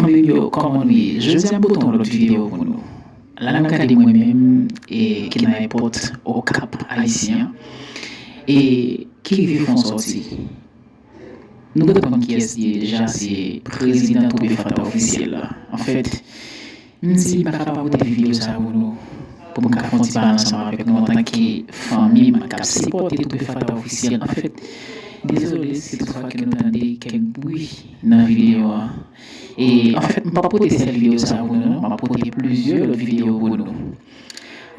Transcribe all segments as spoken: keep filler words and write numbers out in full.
Fanmi m yo, kòman nou ye? Jodi a m pote yon lòt videyo pou nou. La n ap gade mwen menm e ki nan èpòt Okap Ayisyen an e ki rive fè yon sòti. Nou gentan konn kiyès li ye deja, se prezidan Twoupe Fatra Ofisyèl la. Anfèt, m di m pa ka pa pote videyo sa pou nou, pou m ka fè yon ti pale ansanm avèk nou antanke fanmi m k ap sipòte Twoupe Fatra Ofisyèl. Anfèt, dezole si toutfwa ke nou tande kèk bri nan videyo a. E, anfèt, m p ap pote sèl videyo sa pou nou, non, m ap pote plizyè lòt videyo pou nou.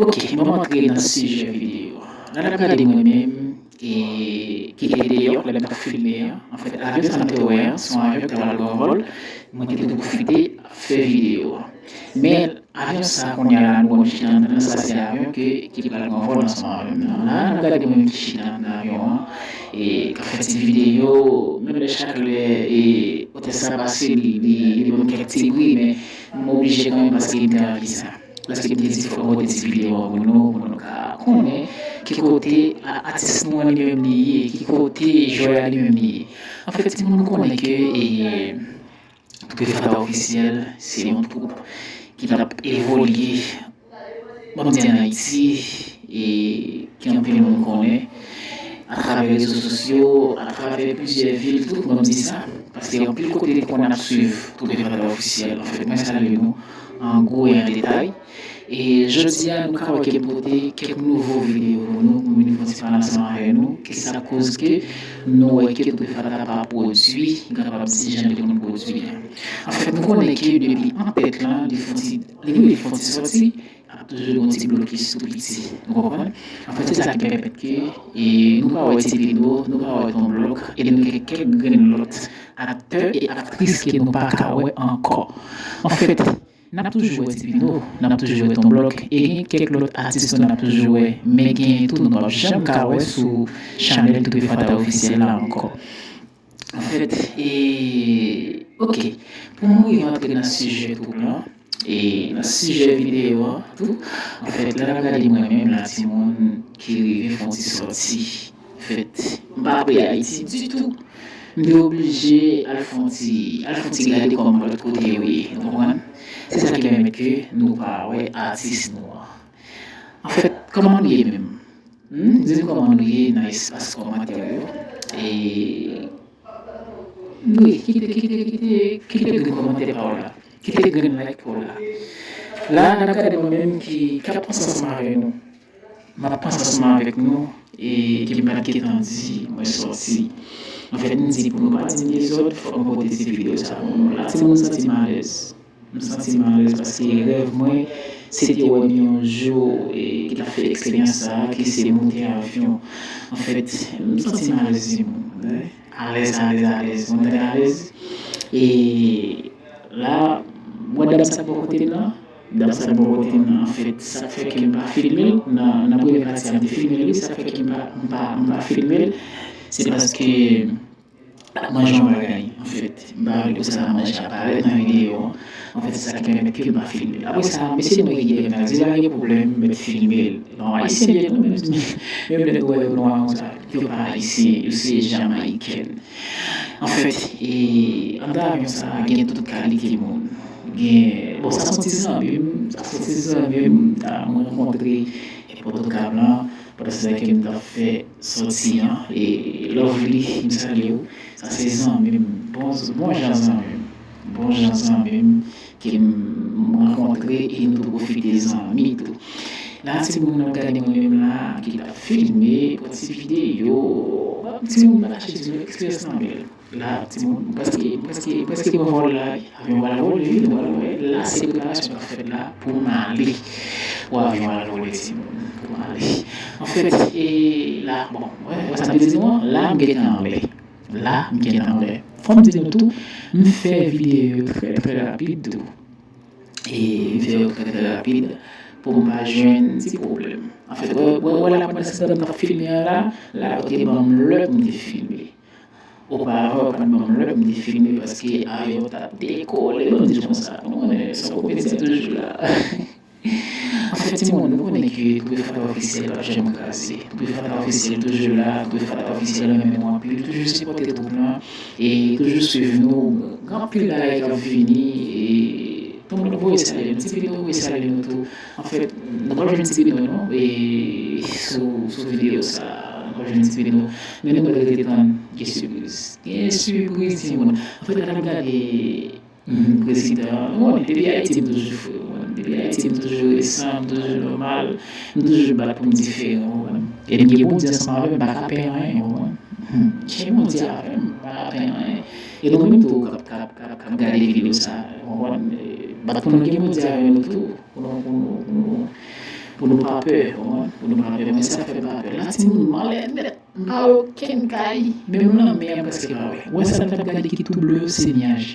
Ok, bon, m antre nan sijè videyo a. La n ap gade mwen menm e ki te deyò lè m t ap filme an. Anfèt, avyon sa nou te wè an, se yon avyon ki t ap al pran vòl. Mwen te tou pwofite ap fè videyo an. Men avyon sa, kounye a la, nou wè m chita anndan l, sa se avyon ke, ki pral pran vòl ansanm avè m nan. La, n ap gade mwen menm ki chita anndan avyon an e k ap fè ti videyo, menm lè chak lè e otès la pase, li, li, li ban m kèk ti bri, men m oblije kanmenm paske m te anvi sa. Paske m te di fòk mwen pote ti videyo an pou nou, pou nou ka konnen ki kote a- atis nou an li menm li ye, ki kote jwè a li menm li ye. Anfèt, timoun, nou konnen ke e, Twoupe Fatra Ofisyèl se yon twoup ki t ap evolye, ban m di, ann Ayiti, e ki anpil moun konnen atravè rezo sosyo, atravè plizyè vil tou, ban m di sa, paske anpil kote te konn ap swiv Twoupe Fatra Ofisyèl. Anfèt, mwen salye nou an gwo e an detay. E jodi a, nou ka wè ke m pote kèk nouvo videyo pou nou, pou m vin fè yon ti pale ansanm avè nou, ki sa koz ke nou wè ke Twoupe Fatra pa pwodui, m kapab di jan li konn pwodui a. Anfèt, nou konnen ke depi an tèt lan, li fè yon ti, li, wi, li fè yon ti sòti, ap toujou gen yon ti blokis tou piti. Nou konprann? Anfèt, se sa ki pèmèt ke e, nou pa wè Ti Pino, nou pa wè Ton Blòk, e nou gen kèk grenn lòt aktè e aktris ke nou pa ka wè ankò. Anfèt, n ap toujou wè Ti Pino, n ap toujou wè Ton Blòk, e gen kèk lòt atis tou n ap toujou wè, men genyen tou nou p ap janm ka wè sou chanèl Twoupe Fatra Ofisyèl la ankò. Anfèt, e, ok, pou mwen rive antre nan sijè twoup lan, e nan sijè videyo an tou, anfèt, lè n ap gade mwen menm la, timoun, ki rive fè yon ti sòti. Anfèt, m pa pre Ayiti ditou. M te oblije al fè yon ti, al fè yon ti gade kòman lòt kote yo ye, nou konprann? Se sa ki pèmèt ke nou pa wè atis nou an. Anfèt, kòman nou ye menm? Hmm? Di m kòman nou ye nan espas kòmantè yo. E, wi, kite, kite, kite, kite grenn kòmantè pa w la. Kite grenn like pa w la. La, n ap gade mwen menm ki, k ap panse ansanm avè nou. M ap panse ansanm avèk nou, e ke m pa t gentan di, mwen sòti. Anfèt, m di pou nou pa di m dezòd, fòk mwen pote ti videyo sa pou nou. La, timoun, m santi m alèz. M santi m alèz paske rèv mwen, se te wè m yon jou, e, ki t ap fè eksperyans sa a, ki se moute avyon. Anfèt, m santi m alèz, timoun. Alèz, alèz, alèz. Mwen tande alèz. E la, m wè dam sa k bò kote m nan. Dam sa k bò kote m nan, anfèt, sa k fè ke m pa filme l nan, nan premye pati a, m te filme l, wi, sa k fè ke m pa, m pa, m pa filme l, se paske l ap manje yon bagay, anfèt. M pa vle pou sa manje a parèt nan videyo an. Anfèt, se sa ki pèmèt ke m pa filme l. Apre sa, mesye nwa ki gen avè m nan, di pa gen pwoblèm, m mèt filme l. Non, Ayisyen byen tou, menm, menm lè nou wè yo nwa konsa, yo pa Ayisyen, yo se Jamayiken. Anfèt, e, anndan avyon sa a, gen tout kalite moun. Gen, bon, sa se yon ti zanmi m, sa se yon ti zanmi m, a, mwen rankontre e Pòtoka Blan, pandan se tan ke m t ap fè sòti an, e Lovely, m salye w, sa se zanmi m, bon, bon jan zanmi m, bon jan zanmi m, ke m rankontre e nou tou pwofite zanmi tou. La, timoun, n ap gade mwen menm la, ki t ap filme, pran ti videyo, timoun, pataje di nou eksperyans lan bèl. La, timoun, prèske, prèske, prèske mwen vòlè la, wi. Avyon pral vole, wi, nou pral wè. La, se preparasyon k ap fèt la pou m ale. Pou avyon al vole, timoun, pou m ale. Anfèt, e la, bon, wè, wè sa m te di nou an, la, m gentan anlè. La, m gentan anlè. Fò m di nou tou, m fè videyo yo trè, trè rapid tou. E m fè yo trè, trè rapid pou m pa jwenn ti pwoblèm. Anfèt, wè, wè, wè la, pandan se tan m t ap filme an la, la, yo te ban m lè pou m te filme. Oparavan, yo pa t ban m lè pou m te filme paske avyon t ap dekole, ban m di l konsa. Nou konnen, se yon komedyen toujou la. Anfèt, timoun, nou konnen ke Twoupe Fatra Ofisyèl p ap janm kraze. Twoupe Fatra Ofisyèl toujou la, Twoupe Fatra Ofisyèl renmen nou anpil, toujou sipòte twoup lan, e toujou swiv nou. Gen anpil bagay k ap vini, e tout moun voye salye nou. Ti Pino voye salye nou tou. Anfèt, nou pral jwenn Ti Pino, non? E sou, sou videyo sa, nou pral jwenn Ti Pino. Men nou pral rete tann, gen sipriz. Gen sipriz, timoun. Anfèt, lè n ap gade, mhm, prezidan, bon, depi Ayiti, m toujou fre, bon, depi Ayiti, m toujou resan, m toujou nòmal, m toujou bat pou m diferan, bon. E m gen Bondye ansanm avè m, m pa ka pè anyen, bon. Hmm, gen Bondye avè m, m pa ka pè anyen. E nou menm tou, k ap, k ap, k ap, k ap gade videyo sa, bon, e, bat pou nou gen Bondye avè nou tou, pou nou, pou nou, pou nou, pou nou pa pè, bon, pou nou pa pè. Mwen, sa fè m pa pè. La, timoun, m anlè nèt, m pa wè okenn kay, menm lanmè a, m prèske pa wè. Ou wè sa n t ap gade ki tou ble yo, se nyaj.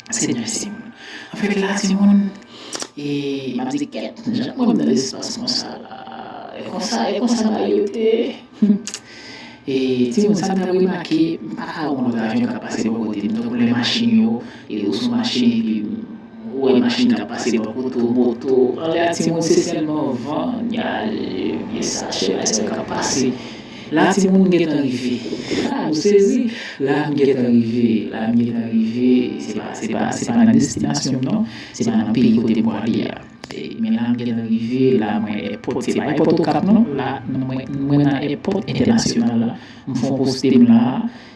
Se nyaj, timoun. Anfèt, la, timoun, e m ap di, kèt, jan mwen nan lespas konsa la. E konsa, e konsa bagay yo te. E, timoun, sa m t ap remake, m pa ka wè yon lòt avyon k ap pase bò kote m. Tankou lè machin yo, e ou sou machin, epi ou wè machin k ap pase bò kote w, moto. Anlè a, timoun, se sèlman van, nyaj, vye sachè, bagay sa yo k ap pase. La, timoun, m gentan rive. Ah, nou sezi. La, m gentan rive. La, m gentan rive. Se pa, se pa, se pa nan destinasyon m, non. Se pa nan peyi kote m prale a. E, men la, m gentan rive. La, mwen èpòt. Se pa èpòt Okap, non. La, mwen, mwen nan èpòt entènasyonal la. M fè yon poze m la.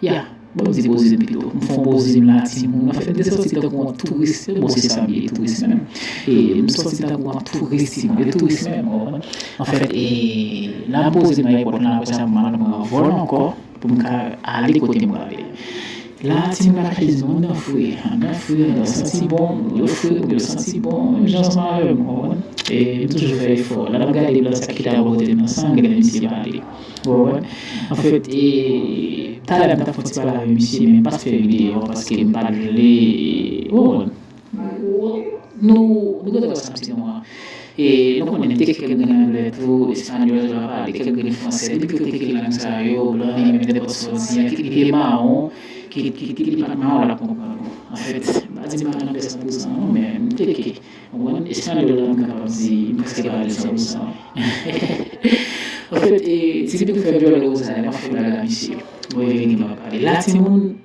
Ya. Bon, m di poze m pito. M fè yon poze m la, timoun. Anfèt, m te sòti tankou yon touris. Bon, se sa m ye, touris menm. E m sòti tankou yon touris, timoun. E touris menm, w konprann? Anfèt, e la, m poze m nan èpòt lan, apre sa, m al pran vòl ankò pou m ka ale kote m prale. La, timoun, m pa kache di nou, anndan fre, anndan fre, anndan santi bon, moun yo fre, moun yo santi bon, menm jan ansanm avè m, w konprann? E m toujou fè efò. Lè n ap gade blan sa ki ta bò kote m nan, san gade misye pale. Ou konprann? Anfèt, e, talè m t ap fè yon ti pale avèk misye, men m pa t fè videyo an paske m pa t vle, ou konprann? Nou, nou gentan wè sa m se nwa. E nou konnen m te kèk grenn anglè tou, espanyòl, sa va pale, kèk grenn fransè. Depi ke w teke lang sa yo, blan, li menm nenpòt sa w di an, kit li te mawon, kit, kit, kit li pa t mawon, l ap konprann ou. Anfèt, m pa di m pa nan pè san pou san non, men m teke. Ou konprann? Espanyòl la, m kapab di, m prèske pale l san pou san. Anfèt, e, ti pitit fè vyole Rosalie, m ap fè blag a misye. Bon, e vini m ap pale. La, timoun,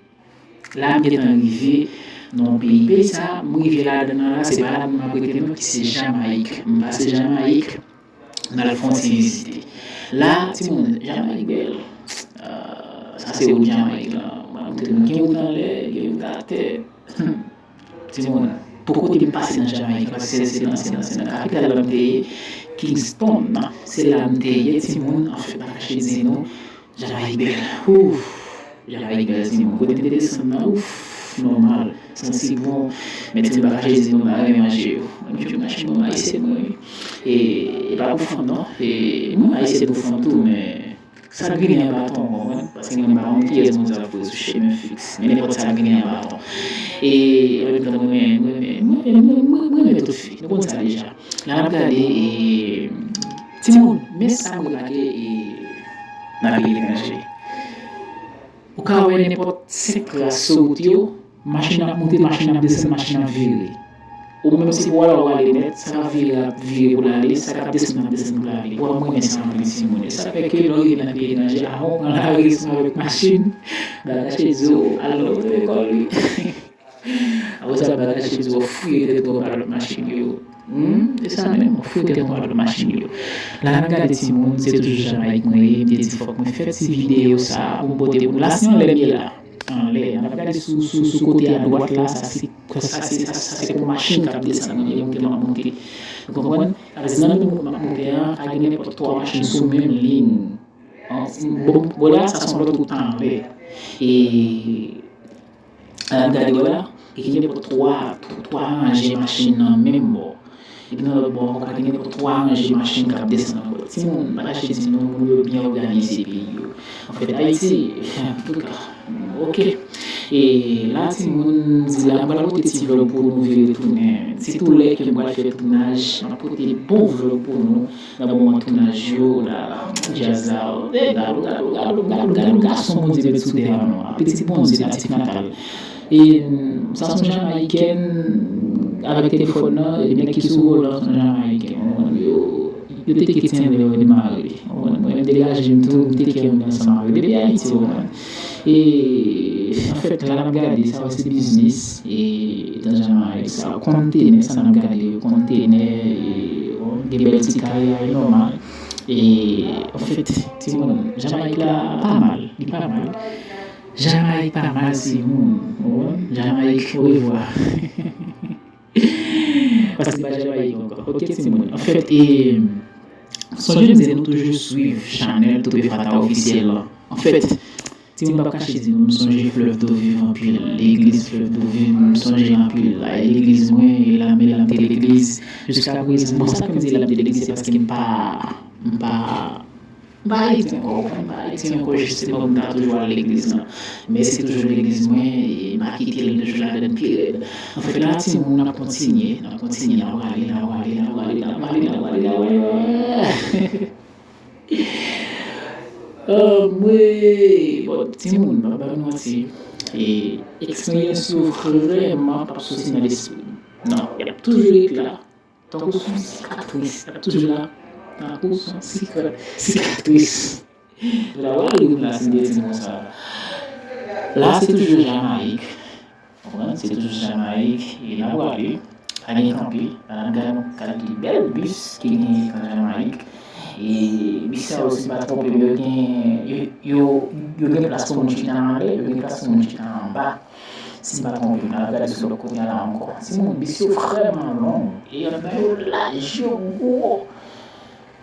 la, m gentan rive nan yon peyi. Peyi sa, m rive ladan l la, se pa ladan m ap rete non, ki se Jamayik. M pase Jamayik, m al fè yon ti vizite. La, timoun, Jamayik bèl. Ah, sa se wout Jamayik la. M ap montre nou, gen wout anlè, gen wout atè. Hmm. Timoun, pou kote m pase nan Jamayik la, se, se nan, se nan, se nan kapital la m te ye, Kingston nan. Se la m te ye, timoun, anfèt, m pa kache di nou, Jamayik bèl. Ouf, Jamayik bèl, timoun. Kote m te desann nan, ouf, nòmal, santi bon. Men timoun, m pa kache di nou, m pa renmen manje yo. Mwen, m jwenn machin bon, m ayisyen mwen, wi. E, e pa pou fanm, non. E, mwen, m ayisyen pou fanm tou, men sa ginen an baton, w konprann? Paske mwen pa konn kiyès Bondye ap voye sou chemen fiks. Men nenpòt sa ginen an baton. E, an menm tan, mwen, mwen, mwen, mwen, mwen, mwen, mwen renmen tout fi. Nou konn sa deja. La n ap gade, e, timoun, men sa m remake, e, nan peyi etranje. Ou ka wè nenpòt senk tras sou wout yo, machin ap moute, machin ap desann, machin ap vire. Ou menm si pou w ale, w ale nèt, sa k ap vire ap vire pou l ale, sa k ap desann ap desann pou l ale. Bon, mwen renmen sa anpil, timoun. E sa fè ke lè w rive nan peyi etranje, avan w pran lari ansanm avèk machin, bagay chezi w, al nan oto lekòl, wi. Apre sa, bagay chezi w, fouye tèt ou anba lòt machin yo. Hmm, e sa menm, fouye tèt ou anba lòt machin yo. La n ap gade, timoun, se toujou Jamayik mwen ye, m te di fòk mwen fè ti videyo sa pou m pote pou nou. La se anlè m ye la. Anlè. N ap gade sou, sou, sou kote a dwat la, sa se, sa se, sa, sa se pou machin k ap desann, nan menm moute m ap moute. Ou konprann? Sa vle di nan menm moute m ap moute an, ka gen nenpòt twa machin sou menm liy. An, bon, bò la, sa se yon lòt wout anlè. E, n ap gade bò la, e gen nenpòt twa, twa ranje machin nan menm bò. Epi nan lòt bò ankò, ka gen nenpòt twa ranje machin k ap desann ankò. Timoun, m pa kache di nou, moun yo byen òganize peyi yo. Anfèt, Ayiti, antouka, oke. E la, timoun, m di la, m pral pote ti vlòg pou nou vin retounen. Sitou lè ke m pral fè tounaj, m ap pote bon vlòg pou nou nan moman tounaj yo, la, djaz la, e, galo, galo, galo, galo, galo, gason Bondye met sou tè an nou an. Pitit Bondye, natif natal. E, m, sa se yon Jamayiken, avèk telefòn nan, e nèg ki sou volan se yon Jamayiken, w konprann, yo, yo te kite anlè yo demare. W konprann, mwen menm degaje m tou, m teke anlè ansanm avè l. Depi Ayiti, w konprann. E, anfèt, la n ap gade, sa yo se biznis, e, nan Jamayik, sa, kontenè, sa n ap gade yo, kontenè, e, bon, gen bèl ti kay, e nòmal. E, anfèt, timoun, Jamayik la pa mal, li pa mal. Jamayik pa mal, timoun. Ou konprann? Jamayik, orevwa. Paske pa Jamayik ankò. Ok, timoun. Anfèt, e, sonje m di nou toujou swiv chanèl Tope Fata Ofisyèl lan. Anfèt, timoun, m p ap kache di nou, m sonje Flèv Dove anpil. Legliz Flèv Dove, m sonje anpil. Ay, legliz mwen, e la, men la, m te legliz. Jiska prezan, bon, sa ke m di la, m te legliz, se paske m pa, m pa M pa Ayiti ankò, ou konprann, m pa Ayiti ankò, jisteman, pou m ta toujou al legliz lan. Men se toujou legliz mwen, e m a kite l toujou ladann pi rèd. Anfèt, la, timoun, n ap kontinye, n ap kontinye, n a prale, n a prale, n a prale, n a prale, n a prale, n a prale. Anmwey! Bon, timoun, m p ap ba nou manti, e eksperyans yo vrèman p ap soti nan lespri m. Non, y ap toujou ret la. Tankou s on sikatris, l ap toujou la. Tankou s on sika-, sikatris. Ou ta wè rim la, si m te di m konsa. La, se toujou Jamayik. Ou konprann? Se toujou Jamayik. E n a prale. Pa gen kanpe. La, n ap gade yon kalite bèl bis ki genyen an Jamayik. E bis sa yo, si m pa twonpe m, yo gen, yo, yo, yo gen plas pou moun chita anlè, yo gen plas pou moun chita anba. Si m pa twonpe m, n a gade sou lòt kote a la ankò. Timoun, bis yo vrèman long. E anndan yo laj, yo gwo.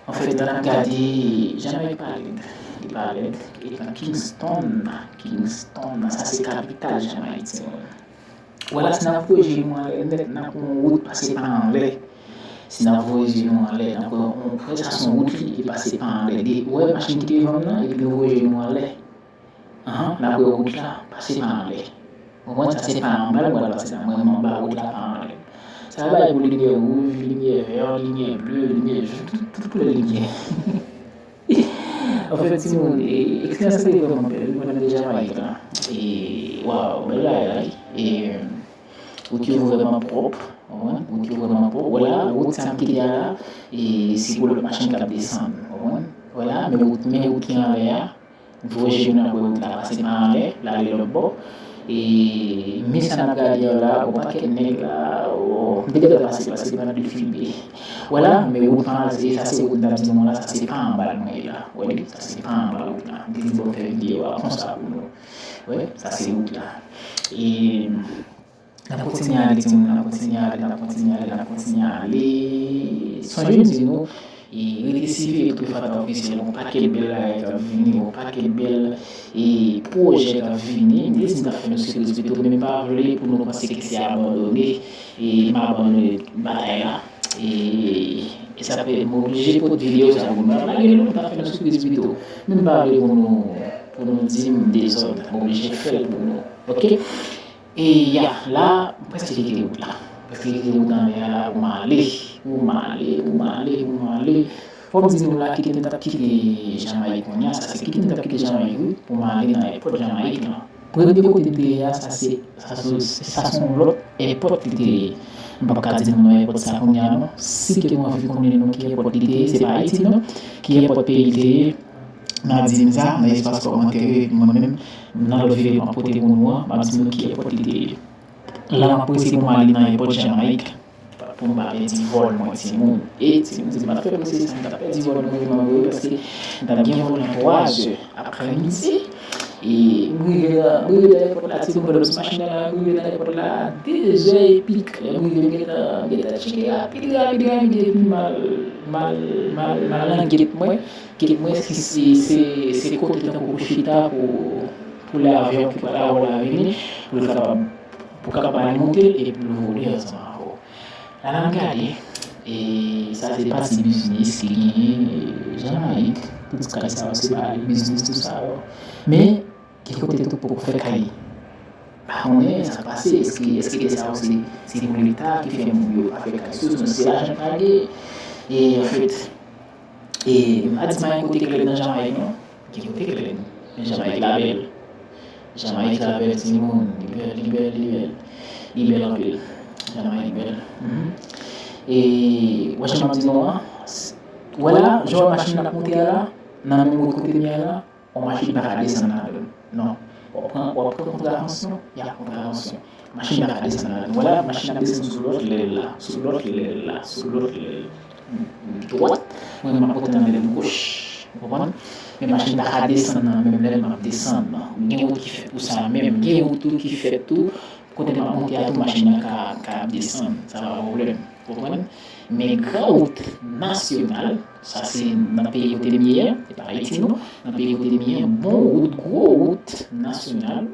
Anfèt, lè n ap gade, Jamayik pa lèd. Li pa lèd. E nan Kingston, Kingston, sa se kapital Jamayik, timoun. Wè la, si n ap voye je nou anlè nèt, n ap wè yon wout pase pa anlè. Si n ap voye je nou anlè, n ap wè yon, wè sa se yon wout li, li pase pa anlè. Wè machin ki devan m nan, epi nou voye je nou anlè. Ahan, n ap wè wout la pase pa anlè. Ou konprann, sa se pa anba l pral pase la, mwen menm anba wout la pa anlè. Sa bay pou limyè wouj, limyè vè, limyè ble, limyè jon, tout, tout koulè limyè. Anfèt, timoun, e, eksperyans la te vrèman bèl, wi, mwen nan Jamayik la. E, waw, bèl bagay. E, wout yo vrèman pwòp, ou konprann, wout yo vrèman pwòp. Wè la, wout sa m kite a la, e, se pou lòt machin k ap desann, ou konprann. Wè la, men wout, men wout ki anlè a, voye je nou ap wè wout la pase pa anlè, l ale lòt bò. E men sa n ap gade an la, yon pakèt nèg la, o, m te gentan pase, paske te pa t vle filme. Wè la, men wout pa anlè, sa se wout m t ap di nou la, sa se pa anba l mwen ye la. Wè li, sa se pa anba wout la. M te di bon fè videyo a konsa pou nou. Wè, sa se wout la. E N ap kontinye ale, timoun, n ap kontinye ale, n ap kontinye ale, n ap kontinye ale. Sonje m di nou, e, rete siveye Tope Fata Ofisyèl, yon pakèt bèl bagay k ap vini, yon pakèt bèl, e, pwojè k ap vini. M te di m t ap fè nou sipriz pito, men m pa vle pou nou panse ke se abandone, e, m abandone batay la. E, e sa fè m oblije pote videyo sa pou nou. M ap lage nou, m t ap fè nou sipriz pito. Men m pa vle pou nou, pou nou di m dezòd, m oblije fè l pou nou. Ok? E ya, la, m prèske kite wout la. Prèske kite wout anlè a la pou m ale. Pou m ale, pou m ale, pou m ale. Fò m di nou la, kite m t ap kite Jamayik kounye a, sa se kite m t ap kite Jamayik, wi, pou m ale nan èpòt Jamayik lan. Premye kote m te ye a, sa se, sa se, sa se yon lòt èpòt li te ye. M p ap ka di nou non èpòt sa kounye a, non. Si ke nou anvi konnen non ki èpòt li te ye, se pa Ayiti, non. Ki èpòt peyi li te ye, n a di m sa nan espas kòmantè yo, epi mwen menm, nan lòt videyo m ap pote pou nou an, m ap di nou ki èpòt li te ye. La, m ap prese pou m ale nan èpòt Jamayik, pou m pa pèdi vòl mwen, timoun. E, timoun, si m pa t fè prese sa, m t ap pèdi vòl mwen, vre, vre, paske m t ap gen vòl nan twa zè aprèmidi. E m rive nan, m rive nan èpòt la, timoun, pandan m sou machin nan la, m rive nan èpòt la, de zè epi kè, m rive, m gentan, m gentan tcheke rapid, rapid, rapid, epi m al, m al, m al, m al nan gate mwen. Gate mwen, se, se, se, se kote tankou pou chita pou, pou lè avyon ki pral avè w la vini, pou l kapab, pou kapab al monte l epi pou l vole ansanm avè w. La, n ap gade, e sa se pati biznis ki genyen, e, Jamayik, tout kay sa yo se bagay biznis, tout sa yo. Men, gen kote tou poko fè kay. Pa konnen sa k pase, èske, èske kay sa yo se, se pou Leta ki fè moun yo pa fè kay sou, sinon se lajan k lage. E, anfèt, e, m pa di pa gen kote k lèd nan Jamayik, non. Gen kote k lèd. Men Jamayik la bèl. Jamayik la bèl, timoun. Li bèl, li bèl, li bèl. Li bèl anpil. Jan Mayik bèl. Mhm. E, wè jan m ap di nou an, s- wè la, jan machin nan ap monte a la, nan menm wout kote m ye a la, yon machin pa ka desann ladan l. Non. W ap pran, w ap pran kontravansyon, y a kontravansyon. Machin pa ka desann ladan l. Wè la, machin ap desann sou lòt lèl la, sou lòt lèl la, sou lòt lèl. Dwat, mwen, m ap monte nan lèl goch. Ou konprann? Men machin pa ka desann nan menm lèl m ap desann nan. Gen wout ki fèt pou sa menm. Gen wout tou ki fèt tou kote m ap monte a tou, machin nan ka, ka ap desann. Sa pa pwoblèm. Ou konprann? Men gran wout nasyonal, sa se nan peyi kote m ye a, se pa Ayiti non, nan peyi kote m ye a, bon wout, gwo wout nasyonal,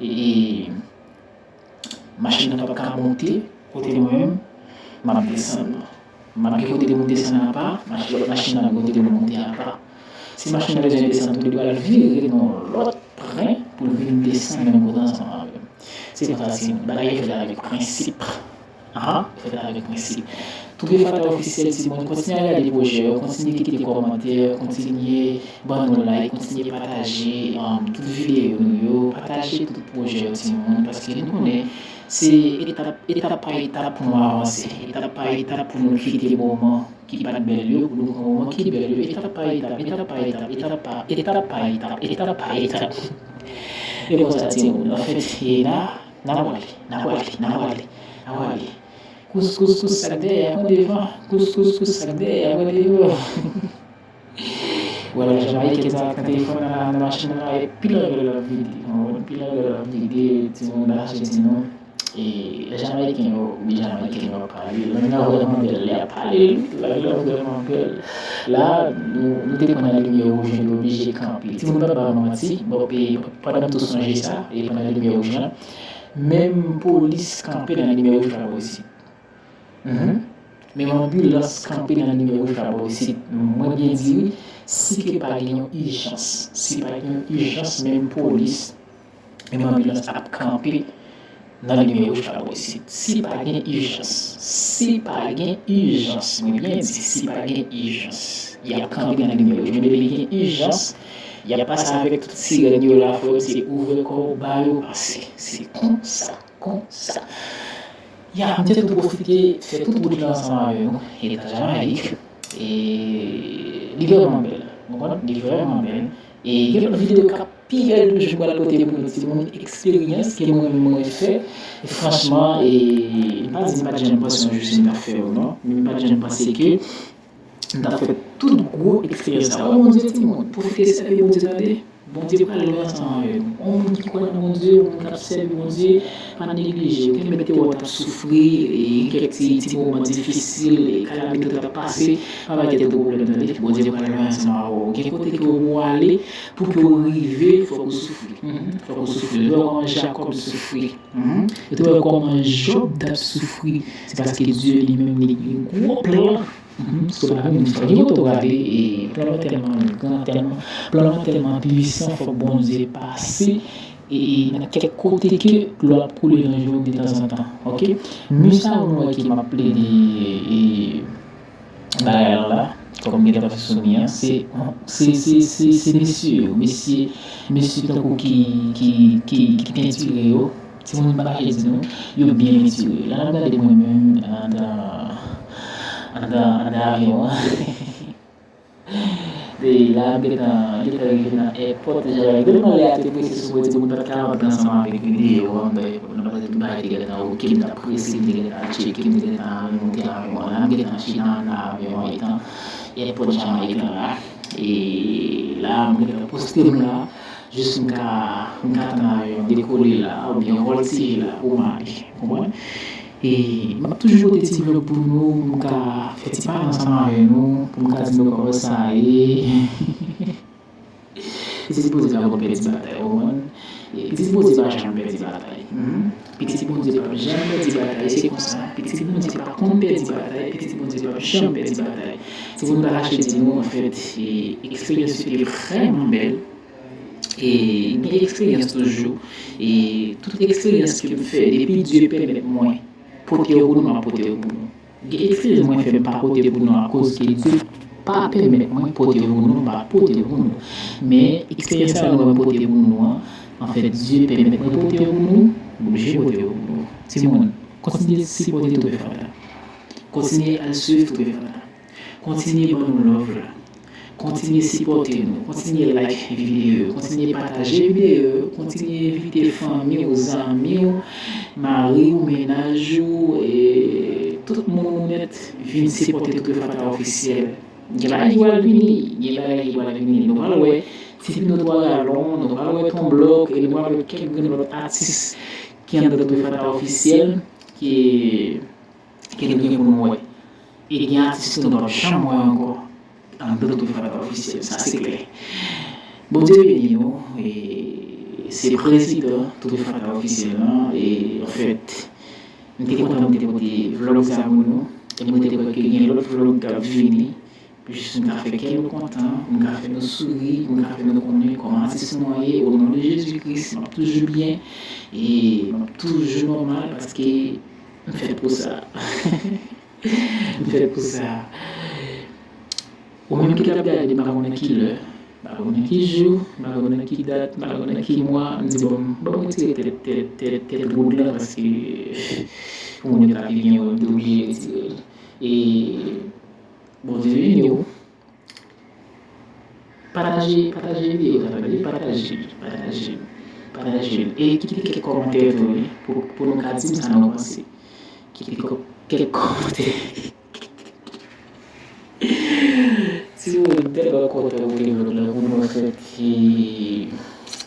e, e machin nan p ap ka monte kote mwen menm, m ap desann. M ap gen kote pou m desann apa, machin, lòt machin nan gen kote pou l monte apa. Si machin nan bezwen desann tou, li pral vire nan yon lòt pwen pou l vin desann menm kote ansanm avè m. Se konsa, se bagay yo fèt avèk prensip. Aha, yo fèt avèk prensip. Twouve Fatta Officiel, timoun, kontinye al gade pwojè yo, kontinye kite kòmantè, kontinye ban nou like, kontinye pataje um, tout videyo nou yo, pataje tout pwojè yo, timoun, paske nou konnen se etap, etap pa etap pou nou avanse, etap pa etap pou nou kite moman ki pa t bèl yo, pou nou pran moman ki bèl yo, etap pa etap, etap pa etap, etap pa etap, etap pa etap, etap pa etap. E konsa, timoun, anfèt, e la, n a prale, n a prale, n a prale, n a prale. Kous, kous, kous, sa k dèyè, pran devan. Kous, kous, kous, sa k dèyè, pran devan. Wè, la Jamayiken sa k nan telefòn nan, nan machin nan, e pi lòt lè l ap vide. Ou konprann? Pi lòt lè l ap vide, timoun, bagay di nou. E, Jamayiken yo, wi, Jamayiken yo ap pale. Lang nan vrèman bèl, lè y ap pale, wi, lang nan vrèman bèl. La, nou, nou te pran nan limyè wouj, nou te oblije kanpe. Timoun, pa ba nou manti, bon, e, pandan m tou sonje sa, e pandan limyè wouj lan, menm polis kanpe nan limyè wouj pa bò isit. Mhm. Menm anbilans kanpe nan limyè wouj pa bò isit. Mwen byen di wi, si ke pa gen yon ijans, si pa gen yon ijans, menm polis, menm anbilans ap kanpe nan limyè wouj pa bò isit. Si pa gen ijans, si pa gen ijans, mwen byen di, si pa gen ijans, y ap kanpe nan limyè wouj. Men depi gen ijans, y ap pase avèk tout sirèn yo la, frè, se ouvè kò w, ba yo pase. Se konsa. Konsa. Ya, m te tou pwofite fè tout wout lan ansanm avè nou. Eta Jamayik. E li vrèman bèl. Ou konprann? Li vrèman bèl. E gen lòt videyo k ap pi bèl toujou m pral pote pou nou timoun, eksperyans ke mwen menm mwen fè. E franchman, e m pa di m pa t janm panse yon jou si m t ap fè yo non. Men m pa t janm panse ke m t ap fè tout gwo eksperyans sa yo. Bondye timoun, pwofite sèvi Bondye tande. Bondye pral lwen ansanm avè nou. Yon moun ki kwè nan Bondye, yon moun k ap sèvi Bondye, pa neglije. Ou te mèt te wè w t ap soufri, e gen kèk ti, ti moman difisil, e kalamite w t ap pase, pa bay tèt ou pwoblèm tande. Bondye pral lwen ansanm avè w. Gen kote ke w pou ale, pou ke w rive, fòk ou soufri. Mhm. Fòk ou soufri. Ou te wè kòman Jakòb soufri. Mhm. Ou te wè kòman Jòb t ap soufri. Se paske Dye li menm li gen gwo plan. Mhm, sou lavi moun sa. Gen kote w prale, e plan w tèlman gran, tèlman, plan w tèlman pwisan, fòk Bondye pase, e, e nan kèk kote ke dlo ap koule nan je w detanzantan. Oke? Men sa nou wè ke m ap plede, e, bagay lan la, kòm gen tan fè sou mi an, se, se, se, se, se mesye yo, mesye, mesye tankou ki, ki, ki, ki pentire yo, timoun pa kache di nou, yo byen pentire. La n ap gade mwen menm anndan, anndan, anndan avyon an. E la m gentan, gentan rive nan èpòt, jan tèlman lè a te prese sou mwen, timoun pa t ka rantre ansanm avèk videyo an, nan pase tout bagay te gentan oke, m t ap prese, m te gentan tcheke, m te gentan al monte avyon an. La m gentan chita anndan avyon an, etan èpòt Jamayik lan la. E la m gentan poste m la. Jis m ka, m ka tann avyon dekole la, oubyen vòltije la, pou m ale. Ou konprann? E m ap toujou pote ti vlòg pou nou, pou m ka fè ti pale ansanm avè nou, pou m ka di nou kòman sa ye. Pitit Bondye pa konn pèdi batay, ou konprann? E pitit Bondye pa janm pèdi batay. Mhm. Pitit Bondye pa janm pèdi batay, se konsa. Pitit Bondye pa konn pèdi batay, pitit Bondye pa janm pèdi batay. Timoun pa kache di nou, anfèt, e eksperyans yo te vrèman bèl. E gen eksperyans toujou. E tout eksperyans ke m fè, depi Dye pèmèt mwen pote yo pou nou, m ap pote yo pou nou. Gen eksperyans mwen fè, m pa pote yo pou nou akoz ke Dye pa pèmèt mwen pote yo pou nou, m pa pote yo pou nou. Men eksperyans sa yo mwen pote pou nou an, anfèt, Dye pèmèt mwen pote yo pou nou, m oblije pote yo pou nou. Timoun, Kontinye sipòte Twoupe Fata. Kontinye al swiv Twoupe Fata. Kontinye ban nou love la. Kontinye sipòte nou. Kontinye like videyo yo. Kontinye pataje videyo yo. Kontinye envite fanmi w, zanmi w, mari w, mennaj ou, e tout moun ou nèt vin sipòte Twoupe Fata Ofisyèl. Gen bagay ki pral vini, gen bagay ki pral vini. Nou pral wè Tipino Twa Galon, nou pral wè Ton Blòk, e nou pral wè kèk grenn lòt atis ki anndan Twoupe Fata Ofisyèl, ki, ki nou gen pou nou wè. E gen atis nou p ap janm wè ankò anndan Twoupe Fata Ofisyèl, sa se klè. Bondye beni nou, e se prezidan Twoupe Fata Ofisyèl lan, e anfèt, m te kontan m te pote vlòg sa pou nou, e mwen te kwè ke gen lòt vlòg k ap vini, jis m ka fè kè nou kontan, m ka fè nou souri, m ka fè nou konnen kòman atis nou an ye, o non de Jezi Kris, m ap toujou byen, e m ap toujou nòmal, paske m fèt pou sa. M fèt pou sa. Ou menm ki t ap gade, m pa konnen ki lè, m pa konnen ki jou, m pa konnen ki dat, m pa konnen ki mwa, m di, bon, bon, m retire tèt, tèt, tèt, tèt wood la, paske ou konnen pa pi byen wè, m te oblije retire l. E Bondye beni w. Pataje, pataje videyo sa, tande, pataje, pataje, pataje. E kite kèk kòmantè tou, wi, pou, pou nou ka di m sa nou panse. Kite kò-, kèk kòmantè. Timoun, m tèlman kontan pou vlòg la, pou nou fè ti,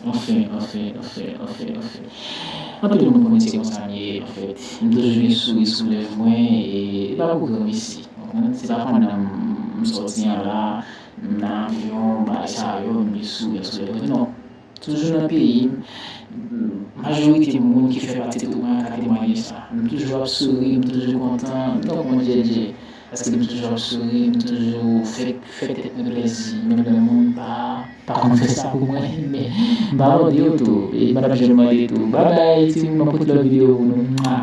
anfen, anfen, anfen, anfen, anfen. Anpil moun konnen se konsa m ye, anfèt. M toujou gen souri sou lèv mwen, e pa pou granmesi. Konprann? Se pa pandan m sòti an la, m nan avyon, bagay sa yo, m gen souri sou lèv mwen. Non. Toujou nan peyi m, majorite moun ki fè pati twoup mwen an ka temwaye sa. M toujou ap souri, m toujou kontan, m tankou yon djèdjè. Paske m toujou ap souri, m toujou fè, fè tèt mwen plèzi. Menm lè moun pa, pa konn fè sa pou mwen, men m pa mande yo tou, e m pa t ap janm mande tou. Babay, timoun, m ap pote lòt videyo pou nou. Mwa.